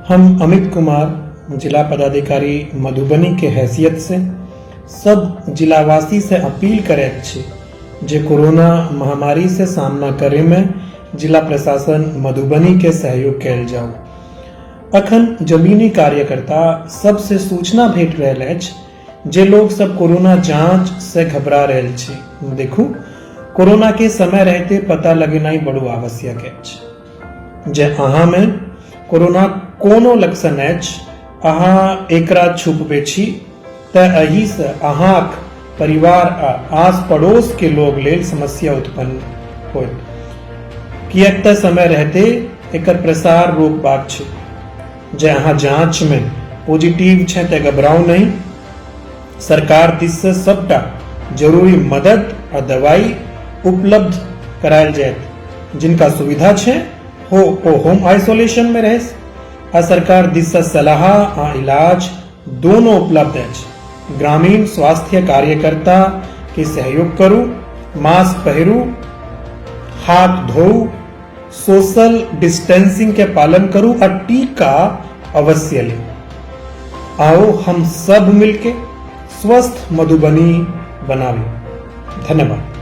हम अमित कुमार, जिला पदाधिकारी मधुबनी के हैसियत से सब जिलावासी से अपील करैत छी जे कोरोना महामारी से सामना करे में जिला प्रशासन मधुबनी के सहयोग कयल जाओ। अखन जमीनी कार्यकर्ता सबसे सूचना भेट रहल अछि जे लोग सब कोरोना जांच से घबरा रहल छी। देखू, कोरोना के समय रहते पता लगेनाइ बड़ो आवश्यक अछि। जे अहाँ में कोरोना कोनो लक्षण अछि, अहाँ एकरा छुपबे छी त एहि से अहाँक परिवार आ आस पड़ोस के लोग लेल समस्या उत्पन्न होयत, किएक त समय रहते एकर प्रसार रोकबाक छै। जे अहाँ जांच में पॉजिटिव छै त घबराउ नहीं, सरकार दिस से सबटा जरूरी मदद आ दवाई उपलब्ध करायल जायत। जिनका सुविधा छै हो ओ होम आइसोलेशन में रहे आ सरकार दिस से सलाह आ इलाज दोनों उपलब्ध अछि। ग्रामीण स्वास्थ्य कार्यकर्ता के सहयोग करू, मास्क पहिरू, हाथ धोउ, सोशल डिस्टेंसिंग के पालन करू आ टीका अवश्य ली। आओ हम सब मिलके स्वस्थ मधुबनी बनाबी। धन्यवाद।